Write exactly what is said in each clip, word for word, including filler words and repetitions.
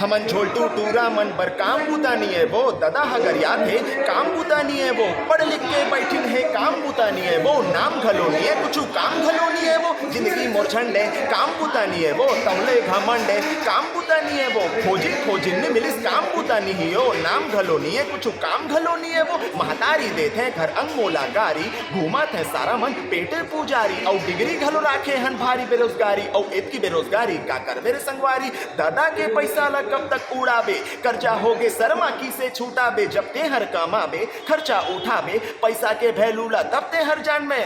हमन झोलटू टूरा मन बर काम बुता नी हे वो, ददा ह गरियात हे काम बुता नी हे वो, पढ़ लिख के बैठिन हे काम बुता नी हे वो, नाम घलो नी हे कुछु काम घलो नी हे वो, जिंदगी मोर झंड हे काम बुता नी हे वो, तौले घमंड हे काम बुता नी हे वो, खोजिन खोजिन नी मिलिस काम बुता नी हे वो, नाम घलो नी हे कुछु काम घलो नी हे वो, महतारी देथे घर अंग मोला गारी, घूमत हे सारा मन पेटे पुजारी, अउ डिग्री घलो राखे हन भारी बेरोजगारी, अउ एतकी बेरोजगारी का करबे रे संगवारी, ददा के पैसा ला कब तक उड़ाबे, कर्जा होगे शर्मा किसे छुटाबे, जब तेहर कमाबे, खर्चा उठाबे, पैसा के value ला तब तेहर जानबे।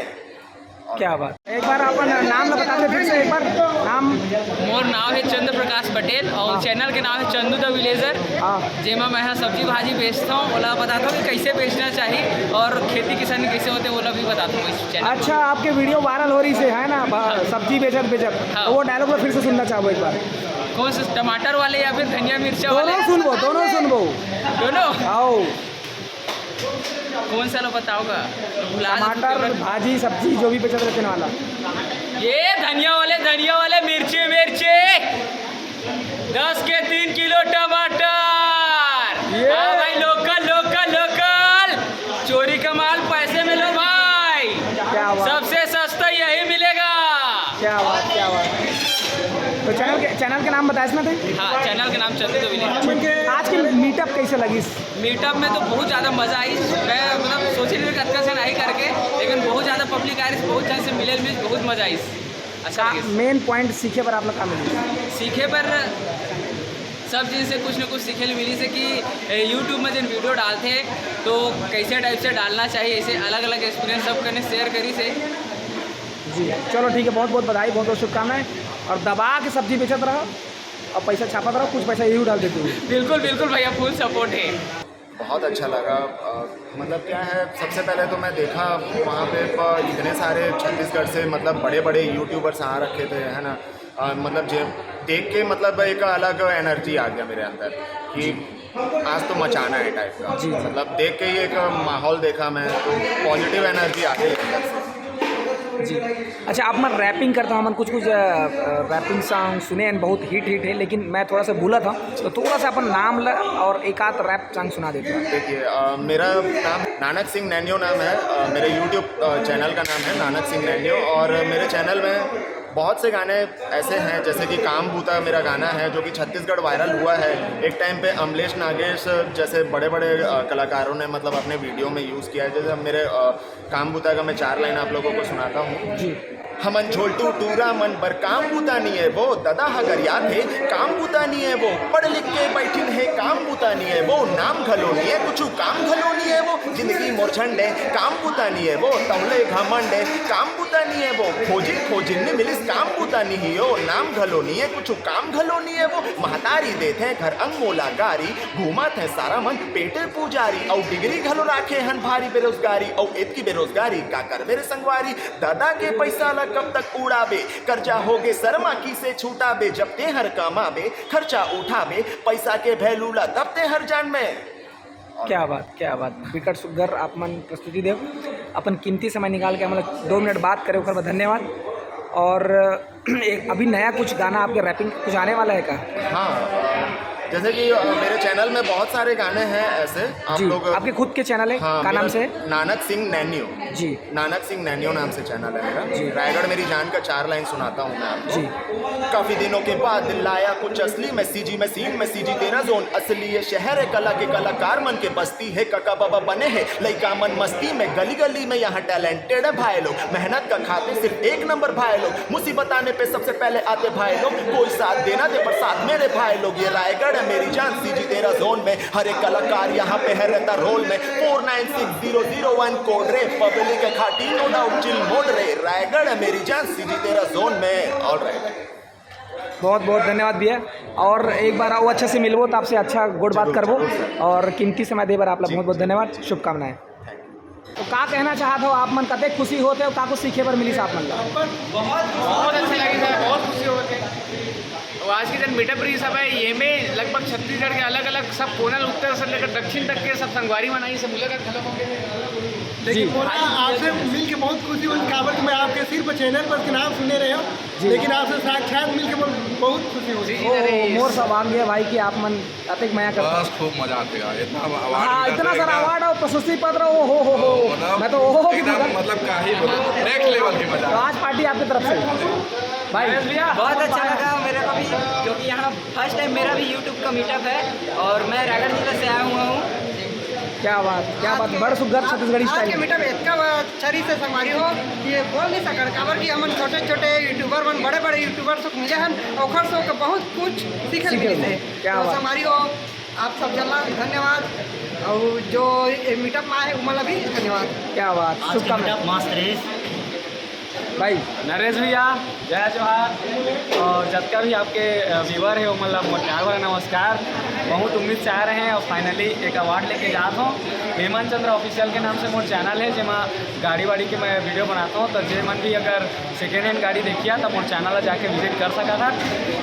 क्या बात। एक बार अपन नाम ला बता दे फिर से एक बार। नाम? मोर नाम है चंद्र प्रकाश पटेल और हाँ। चैनल के नाम है चंदू द विलेजर। हाँ। जेमा मैं ह सब्जी भाजी बेचता हूँ, ओला बताता हूँ कि कैसे बेचना चाहिए और खेती किसानी कैसे होते हैं, ओला भी बताता हूँ इस चैनल में। अच्छा, आपके वीडियो वायरल हो रही से है ना, ब-, हाँ। सब्जी बेचत बेचत, हाँ। तो वो डायलॉग ला फिर से सुनना चाहूँ एक बार। कौन से, टमाटर वाले या फिर धनिया मिर्चा वाले? दोनों सुनबो, दोनों सुनबो। दोनों? आओ। कौन सा लो बताओगा? भुला दे टमाटर, तू। भाजी, सब्जी, जो भी बेचत रहते हैं वाला। ये धनिया वाले, धनिया वाले, मिर्ची, मिर्ची, दस के तीन किलो टमाटर। ये। हाँ भाई, लोकल, लोकल, लोकल, चोरी का माल पैसे में लो भाई। क्या बात। सबसे सस्ता यही मिलेगा। क्या बात, क्या बात। तो चैनल के, चैनल के नाम बताया इसमें थे? हाँ, चैनल के नाम चंदू द विलेजर। आज की मीटअप कैसे लगी? मीटअप में तो बहुत ज़्यादा मज़ा आई। मैं मतलब सोचे नहीं था कतका से नहीं करके, लेकिन बहुत ज़्यादा पब्लिक आ रही, बहुत जन से मिले मिल, बहुत मज़ा आई। अच्छा लगे। मेन पॉइंट सीखे बर आप लोग का मिली? सीखे बर सब चीज़ से कुछ ना कुछ सीखे ल मिली से कि ए, YouTube में जन वीडियो डालते हैं तो कैसे टाइप से डालना चाहिए, ऐसे अलग अलग एक्सपीरियंस सब करने शेयर करी से। जी, चलो ठीक है, बहुत बहुत बधाई, बहुत बहुत शुभकामनाएं और दबा के सब्जी बेचत रहो और पैसा छापत रहो, कुछ पैसा यही डाल देते हो। बिल्कुल बिल्कुल भैया, फुल सपोर्ट है। बहुत अच्छा लगा। अ, मतलब क्या है, सबसे पहले तो मैं देखा वहाँ पे प-, इतने सारे छत्तीसगढ़ से मतलब बड़े बड़े यूट्यूबर्स आ रखे थे, है ना। अ, मतलब जे देख के मतलब एक अलग एनर्जी आ गया मेरे अंदर कि आज तो मचाना है टाइप का। जी, जी। मतलब देख के ही एक माहौल देखा मैं, तो पॉजिटिव एनर्जी आ गई अंदर से। जी। अच्छा, आप मन रैपिंग करता हूँ, हमन कुछ कुछ रैपिंग सॉन्ग सुने हैं, बहुत हिट हिट है, लेकिन मैं थोड़ा सा भूला था, तो थोड़ा सा अपन नाम ला और एक आध रैप सॉन्ग सुना देते हैं। देखिए, अ, मेरा नाम नानक सिंह नैन्यो नाम है। अ, मेरे यूट्यूब चैनल का नाम है नानक सिंह नैन्यो। और मेरे चैनल में बहुत से गाने ऐसे हैं, जैसे कि काम बूता मेरा गाना है, जो कि छत्तीसगढ़ वायरल हुआ है। एक टाइम पे अमलेश नागेश जैसे बड़े बड़े कलाकारों ने मतलब अपने वीडियो में यूज़ किया है। जैसे मेरे काम बुता का मैं चार लाइन आप लोगों को सुनाता हूँ। जी। हमन झोलटू टूरा मन बर काम बुता नहीं है वो, ददा ह गरियात हे काम बुता नहीं है वो, पढ़ लिख के बैठिन है काम बुता नहीं है वो, नाम घलो नहीं है कुछ काम घलो नहीं है वो, जिंदगी मोर झंड है काम बुता नहीं है वो, तौले घमंड है काम बुता नहीं है वो, खोजिन खोजिन नहीं मिलिस काम बुता नहीं हो, नाम घलो नहीं है कुछ काम घलो नहीं है वो, महतारी देथे घर अंग मोला गारी, घूमत है सारा मन पेटे पुजारी, अउ डिग्री घलो राखे हन भारी बेरोजगारी, अउ एतकी बेरोजगारी का करबे रे संगवारी, ददा के पैसा ला कब तक उड़ाबे, कर्जा होगे शर्मा किसे छुटाबे, जब तेहर कमाबे, खर्चा उठाबे, पैसा के value ला तब तेहर जानबे। क्या बात, क्या बात, बिकट सुग्घर आप मन प्रस्तुति देव। अपन कीमती समय निकाल के हमन ला दो मिनट बात करे, ओकर बर धन्यवाद। और एक अभी नया कुछ गाना आपके रैपिंग कुछ आने वाला है का? हाँ, अ, जैसे कि, अ, मेरे चैनल में बहुत सारे गाने हैं ऐसे, आप जी, लोग आपके खुद के चैनल है, हाँ, का नाम मेरा से? नानक सिंह नैन्यो। जी। नानक सिंह नैन्यो नाम से चैनल है मेरा। जी। रायगढ़ मेरी जान का चार लाइन सुनाता हूँ मैं आपको। जी। काफी दिनों के बाद लाया कुछ असली मैं सीजी में सीन में सीजी तेरा जोन असली ये शहर है कला के कलाकार मन के बस्ती है कका बाबा बने हैं लइका मन मस्ती में गली गली में यहाँ टैलेंटेड है भाई लोग मेहनत का खाते सिर्फ एक नंबर भाई लोग मुसीबत आने पे सबसे पहले आते भाई लोग कोई साथ देना दे पर साथ मेरे भाई लोग ये रायगढ़ है मेरी जान सीजी तेरा जोन में हर एक कलाकार यहाँ पे है रहता रोल में फोर नाइन सिक्स जीरो जीरो वन कोड रे पब्लिक है खाटी नो डाउट चिल मोड रे रायगढ़ है मेरी जान सीजी तेरा जोन में ऑल राइट। बहुत बहुत धन्यवाद भैया। और एक बार और अच्छे से मिलबो तो आपसे अच्छा गोठ बात जरूर, करबो जरूर सर। और कीमती समय दे बर आप ला जी, बहुत बहुत जी। धन्यवाद, शुभकामनाएं। तो का कहना चाहत हो आप मन, कतेक खुशी होते हो, का कुछ सीखे बर मिलिस आप मन ला? बहुत अच्छा लगे सर, बहुत खुशी होते। तो आज के दिन मीटअप रहिस हवय, ये में लगभग छत्तीसगढ़ के अलग-अलग सब कोना, उत्तर से लेकर दक्षिण तक के सब संगवारी मन आइस हे, मुलाकात घलो होगे। लेकिन जी। बोला, आपसे मिल के बहुत खुशी हुई, काबर कि मैं आपके सिर्फ चैनल पर नाम सुने रहे हूँ, जी। लेकिन आपसे साक्षात मिल के बहुत, बहुत खुशी हुई। जी, जी, ओ, अरे, मोर सौभाग्य भाई कि आप मन अतेक मया करता। बस खूब मजा आथे यार, इतना award हाँ, मिला इतना था, सारा इतना award और प्रशस्ति पत्र, ओ हो हो हो। मतलब मैं तो ओ हो हो की एकदम, मतलब क्या ही बोलूं, next level की मजा। तो आज party आपकी तरफ से भाई। बहुत अच्छा लगा मेरे को भी, क्योंकि यहाँ first time मेरा भी YouTube का मीटअप है और मैं रायगढ़ जिला से आया हुआ हूँ। क्या बात, क्या बात, बड़ सुघर छत्तीसगढ़ी आज के style। मीटअप इतना अच्छा रहिस हे संगवारी हो, ये बोल नहीं सकन, काबर कि हमन छोटे-छोटे YouTuber मन बड़े-बड़े YouTuber से मिले हन, ओखर से ओकर बहुत कुछ सीखे सीखे मिले मिले। थे। क्या तो बात। संगवारी हो, आप सब जन ला धन्यवाद, और जो ये मीटअप में आए, उमन ला भी धन्यवाद। क्या बात, आज के शुभकामनाएं। मीटअप मस्त रहिस। भाई। नरेश भैया, जय जोहार। और जतका भी आपके, अ, व्यूअर हे, ओमन ला मोर प्यार भरा नमस्कार। बहुत उम्मीद से आ रहे हैं और finally एक award लेके जात हों। हेमंत चंद्र ऑफिशियल के नाम से मोर चैनल है, जेमा गाड़ी वाड़ी के मैं वीडियो बनाता हूँ। तो जे मन भी अगर second hand गाड़ी देखिया तो मोर चैनल ला जाके विजिट कर सकत हा।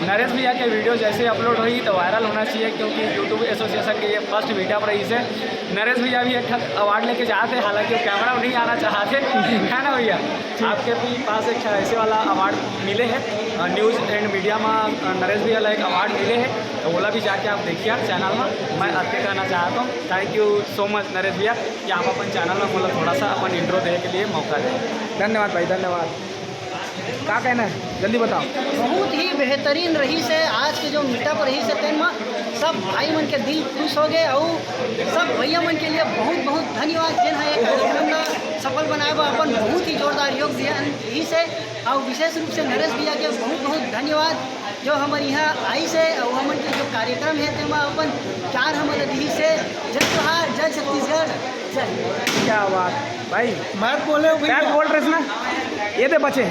नरेश भैया के वीडियो जैसे अपलोड होही तो वायरल होना चाहिए, क्योंकि YouTube एसोसिएशन के ये फर्स्ट मीटअप रहिस हे। नरेश भैया भी एक ठन अवार्ड लेके जात हे, हालांकि वो कैमरा में नहीं आना चाहते, है ना भैया? आपके भी पास एक ऐसे वाला अवार्ड मिले है, अ, न्यूज़ एंड मीडिया में, अ, नरेश भैया ला एक अवार्ड मिले है, तो ओला भी जाके आप देखिए चैनल में। मैं अतके कहना चाहता हूँ, thank you so much Naresh भैया, कि आप अपन चैनल में मोला थोड़ा सा अपन इंट्रो देने के लिए मौका दे। धन्यवाद भाई, धन्यवाद। का कहना है, जल्दी बताओ। बहुत ही बेहतरीन रहिस हे आज के जो मीटअप रहिस हे, तेन म सब भाई मन के दिल खुश हो गए, और सब भैया मन के लिए बहुत बहुत धन्यवाद, जेन हा ये कार्यक्रम ला सफल बनाए बर अपन बहुत ही जोरदार योगदान रहिस हे। और विशेष रूप से नरेश भैया के बहुत बहुत धन्यवाद, जो हमर यहाँ आइस हे और हमन के जो कार्यक्रम है, तेमा अपन प्यार हमन ला दिहिस हे। जय जोहार, जय छत्तीसगढ़, जय हिंद। क्या बात भाई, मत बोले भाई। क्या बोल रहे ना, ये दे बचे,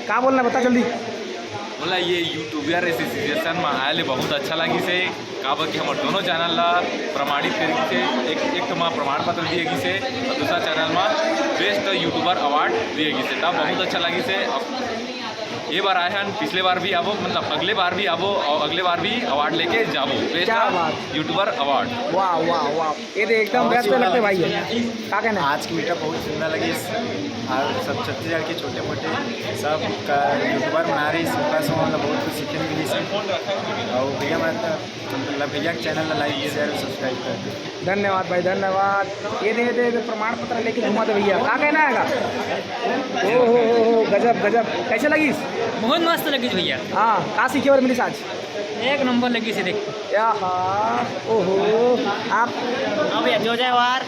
का बोलना, बता जल्दी। बोला, ये यूट्यूबर एसोसिएशन में आए ले बहुत अच्छा लगिस हे, काबर कि हमर दोनों चैनल ला प्रमाणित करिस हे, एक, एक तो मा प्रमाण पत्र दिए गिस हे और दूसरा चैनल मा बेस्ट यूट्यूबर अवार्ड दिए गिस हे, तब बहुत अच्छा लगिस हे। अब ये बार आए हन, पिछले बार भी आबो, मतलब अगले बार भी आबो और अगले बार भी अवार्ड लेके जाबो, बेस्ट क्या बात। YouTuber award. वाह, वाह, वाह, ये तो एकदम बहुत बेस्ट सुंदर लगते भाई। लगिस। का कहना है? आज की मीटअप बहुत सुंदर लगिस, और सब छत्तीसगढ़ के छोटे मोटे सब का यूट्यूबर बना रहे, सबका से मतलब बहुत कुछ सीखे मिली से। और भैया, मैं मतलब भैया के चैनल ला लाइक, शेयर, सब्सक्राइब कर दे। धन्यवाद भाई, धन्यवाद। ये दे, दे, दे, प्रमाण पत्र लेके घुमा दे भैया, का कहना है का? ओ हो हो हो, गजब गजब, कैसे लगिस? बहुत मस्त लगिस भैया। हाँ, का सीखे बर मिलिस आज? एक नंबर लगिस हे, देख। या हा, ओहो, आप? हाँ भैया, जय जोहार,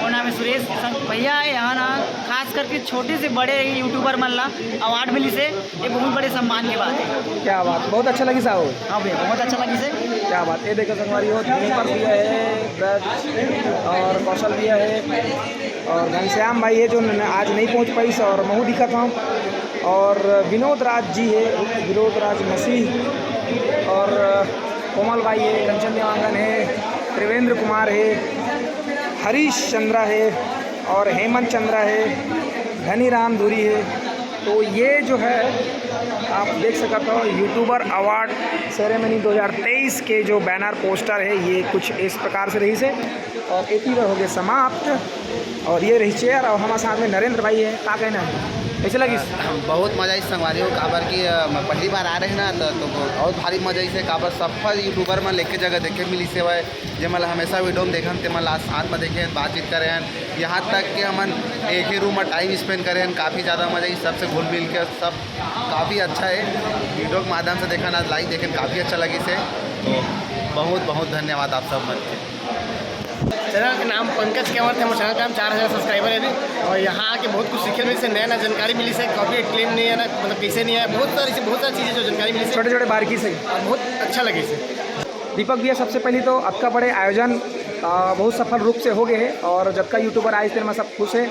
मोर नाम है सुरेश। संग भैया, यहाँ ना खास करके छोटे से बड़े यूट्यूबर मन ला अवार्ड मिलिस हे, ये बहुत बड़े सम्मान की बात है। क्या बात, बहुत अच्छा लगिस हे। हाँ भैया, बहुत अच्छा लगिस हे। क्या बात, ये देखो संगवारी हो, दीपक भैया है, ब्रज और कौशल भैया है और घनश्याम भाई है, जो न-, आज नहीं पहुँच पाइस और महू दिखत हूँ। और विनोद राज जी है, विनोद राज मसीह, और कोमल बाई है, कंचन देवांगन है, त्रिवेंद्र कुमार है, हरीश चंद्रा है और हेमंत चंद्रा है, धनी राम धुरी है। तो ये जो है, आप देख सकत हो, यूट्यूबर अवार्ड सेरेमनी दो हज़ार तेईस के जो बैनर पोस्टर है, ये कुछ इस प्रकार से रहिस हे। और एती बर हो गए समाप्त। और ये रही चेयर और हमारे साथ में नरेंद्र भाई है। का कहना है, कैसे लगिस? बहुत मजा आइस संगवारी हो, काबर कि, अ, मैं पहली बार आ रहे ना, तो, तो बहुत भारी मजा आइस हे, काबर सफल यूट्यूबर मन ला एके जगह देखे मिलिस हे, जेमन ला हमेशा वीडियो में देखन, तेमन ला आज साथ में देखे, बातचीत करे हन, यहाँ तक कि हमन एक ही रूम में टाइम स्पेंड करे हन, काफ़ी ज़्यादा मजा आइस, सबसे घुल मिल के सब काफ़ी अच्छा है। वीडियो के माध्यम से देखन, आज लाइव देखन, काफ़ी अच्छा लगिस हे। तो बहुत बहुत धन्यवाद आप सब मन के। चैनल के नाम पंकज केवल थे, मोर चैनल के नाम चार हज़ार सब्सक्राइबर है अभी, और यहाँ आके बहुत कुछ सीखे मिलिस हे, नया नया जानकारी मिलिस हे, कॉपीराइट क्लेम नहीं है ना, मतलब कैसे नहीं है, बहुत सारी चीज़, बहुत सारी चीज़ें जो जानकारी मिलिस हे। छोटे छोटे बारीकी से। और बहुत अच्छा लगिस हे। दीपक भैया, सबसे पहले तो अतका बड़े आयोजन, अ, बहुत सफल रूप से हो गए है और जतका यूट्यूबर आए, तेन में सब खुश है।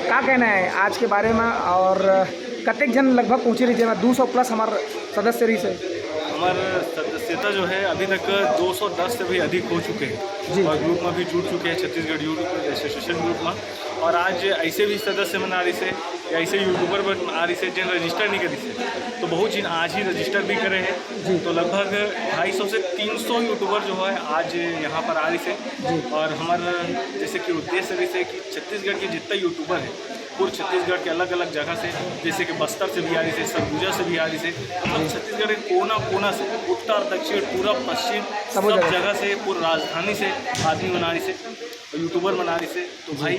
का कहना है आज के बारे में और कतेक झन लगभग पहुँचे रहिस, जेमा दू सौ प्लस हमार सदस्य रहिस हे? हमार सदस्यता जो है अभी तक दो सौ दस से भी अधिक हो चुके हैं। जी। और ग्रुप में भी जुड़ चुके हैं, छत्तीसगढ़ यूट्यूबर एसोसिएशन ग्रुप में। और आज ऐसे भी सदस्य मन आए रहिस हे, ऐसे यूट्यूबर मन आ रहिस हे, जेन रजिस्टर नहीं करिस हे, तो बहुत झिन आज ही रजिस्टर भी करे हे। जी। तो लगभग ढाई सौ से तीन सौ यूट्यूबर जो है आज यहाँ पर आ रहिस हे। जी। और हमर जैसे कि उद्देश्य रहिस हे कि छत्तीसगढ़ के जितना यूट्यूबर है, पूरे छत्तीसगढ़ के अलग-अलग जगह से, जैसे कि बस्तर से भी आ रहिस हे, सरगुजा से भी आ रहिस हे, मतलब जी। छत्तीसगढ़ के कोना-कोना से, उत्तर, दक्षिण, पूरब, पश्चिम, सबो सब जगह से। जगह से, पूरे राजधानी से आदमी मन आ रहिस हे, यूट्यूबर मन आ रहिस हे। तो जी। भाई,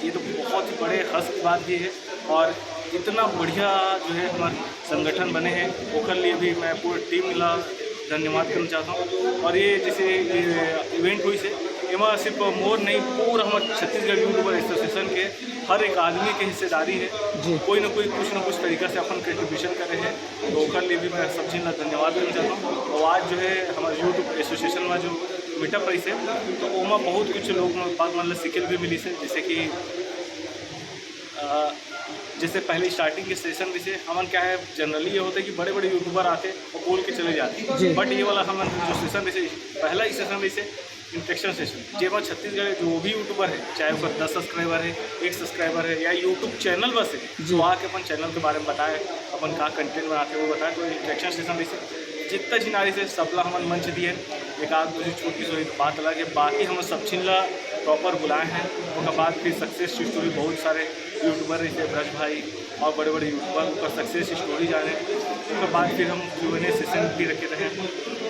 ये तो बहुत ही बड़े हर्ष की बात भी है और इतना बढ़िया जो है हमारे संगठन बने हैं, ओकर लिए भी मैं पूरे टीम ला धन्यवाद करना चाहता हूँ। और ये जैसे ये इवेंट होइस हे, एमा सिर्फ मोर नहीं, पूरा हमर छत्तीसगढ़ यूट्यूबर एसोसिएशन के हर एक आदमी के हिस्सेदारी है। जी। कोई ना कोई कुछ ना कुछ तरीका से अपन कंट्रीब्यूशन करे है, तो ओकर लिए भी मैं सब झिन ला धन्यवाद करना चाहता हूँ। और आज जो है हमारे यूट्यूब एसोसिएशन में जो मीटअप रहिस हे, तो ओमा बहुत कुछ लोग मन, बात मन ला सीखे ल भी मिलिस हे, जैसे कि अ, जैसे पहले स्टार्टिंग के सेशन रहिस हे, हमन क्या है, जनरली ये होता है कि बड़े-बड़े यूट्यूबर आते और बोल के चले जाते। जी। बट ये वाला हमन जो सेशन रहिस हे, पहला ही सेशन रहिस हे, इंटरेक्शन सेशन, जेमा छत्तीसगढ़ के जो भी यूट्यूबर है, चाहे ओकर दस सब्सक्राइबर है, एक सब्सक्राइबर है या यूट्यूब चैनल बस है, जी। तो आके अपन चैनल के बारे में बताए, अपन का कंटेंट बनाते, वो बताए, तो इंटरेक्शन सेशन रहिस हे। जितना झिन आ रहिस हे, सबला हमन मंच दिए। एक आध दो झिन छूट गिस होही तो बात अलग है, बाकी हम सब झिन ला प्रॉपर बुलाए हैं। ओकर बाद फिर सक्सेस स्टोरी, बहुत सारे यूट्यूबर रहिस हे, ब्रज भाई और बड़े-बड़े यूट्यूबर, ओकर सक्सेस स्टोरी जाने। ओकर बाद फिर हम क्यू एन ए सेशन भी रखे रहे।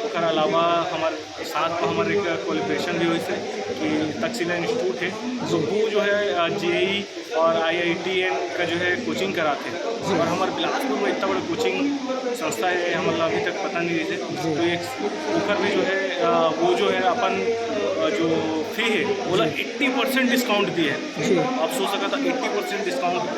ओकर अलावा हमर साथ में हमर एक कोलैबोरेशन भी होइस हे कि तक्षशिला इंस्टीट्यूट है, तो वो जो है, अ, जे ई और आई आई टी एन का जो है कोचिंग कराथे। जी। और हमर बिलासपुर में इतना बड़ा कोचिंग संस्था है, हमन ला अभी तक पता नहीं रहिस हे। जी। तो एक ओकर भी जो है, अ, वो जो है अपन, अ, जो फी है, ओला जी। एट्टी परसेंट डिस्काउंट दिए है। जी। आप सोच सकत हा, एट्टी परसेंट डिस्काउंट,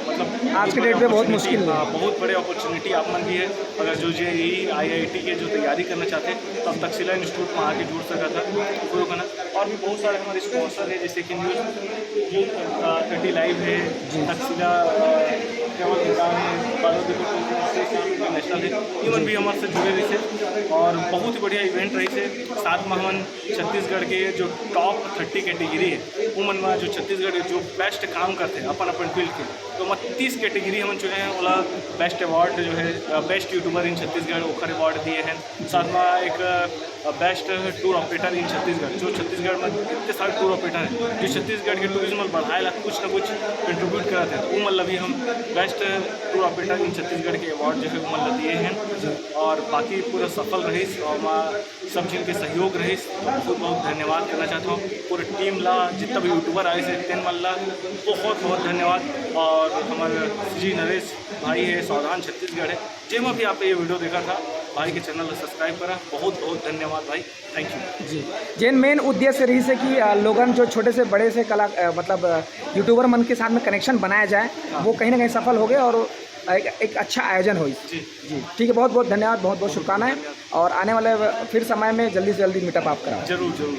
मतलब आज के डेट पे बहुत मुश्किल है। हाँ, बहुत बड़े अपॉर्चुनिटी आप मन भी है। अगर जो जे ई आई आई टी के जो तैयारी करना चाहते हैं, तो आप तक्षशिला इंस्टीट्यूट में आके जुड़ सकत हा। कोई ओकर ना, और भी बहुत सारे हमारे स्पॉन्सर हैं, जैसे कि न्यूज़, न्यूज़, अ, थर्टी लाइव है, जी। तक्षशिला, अ, ट्रैवल दुकान है, बालो देखो इंटरनेशनल है, ये मन भी हमर से जुड़े रहिस हे। और बहुत ही बढ़िया इवेंट रहिस हे। साथ में हमन छत्तीसगढ़ के जो टॉप थर्टी कैटेगरी है, वो मन में जो छत्तीसगढ़ के जो बेस्ट काम करते हैं अपन अपन फील्ड के, तो मैं तीस कैटेगरी हमन चुने हैं, ओला बेस्ट अवार्ड जो है, अ, बेस्ट यूट्यूबर इन छत्तीसगढ़, ओकर अवार्ड दिए हैं। साथ में एक, अ, best tour operator in Chhattisgarh, जो छत्तीसगढ़ में इतने सारे टूर ऑपरेटर हैं, जो छत्तीसगढ़ के टूरिज्म ला बढ़ाए ला कुछ ना कुछ कंट्रीब्यूट करत हैं, तो वो मन ला भी हम best tour operator in Chhattisgarh के अवार्ड जो है, वो मन ला दिए हैं। और बाकी पूरा सफल रहिस और मैं सब झिन के सहयोग रहिस, बहुत बहुत धन्यवाद करना चाहता हूँ पूरे टीम ला, जितना भी यूट्यूबर आए से तेन मन ला बहुत बहुत धन्यवाद। और हमर जी नरेश भाई है, सावधान छत्तीसगढ़ है, जेमा भी आप ये वीडियो देखत हा, भाई के चैनल ला सब्सक्राइब करा। बहुत बहुत धन्यवाद भाई, थैंक यू। जी, जेन मेन उद्देश्य रहिस हे कि, अ, लोगन जो छोटे से बड़े से कला, अ, मतलब, अ, यूट्यूबर मन के साथ में कनेक्शन बनाया जाए, हाँ। वो कहीं ना कहीं सफल हो गए और एक, एक अच्छा आयोजन होइस। जी। जी, ठीक है, बहुत बहुत धन्यवाद, बहुत बहुत शुभकामनाएं। धन्यवाद। और आने वाले फिर समय में जल्दी से जल्दी मीटअप आप कराओ। जरूर, जरूर।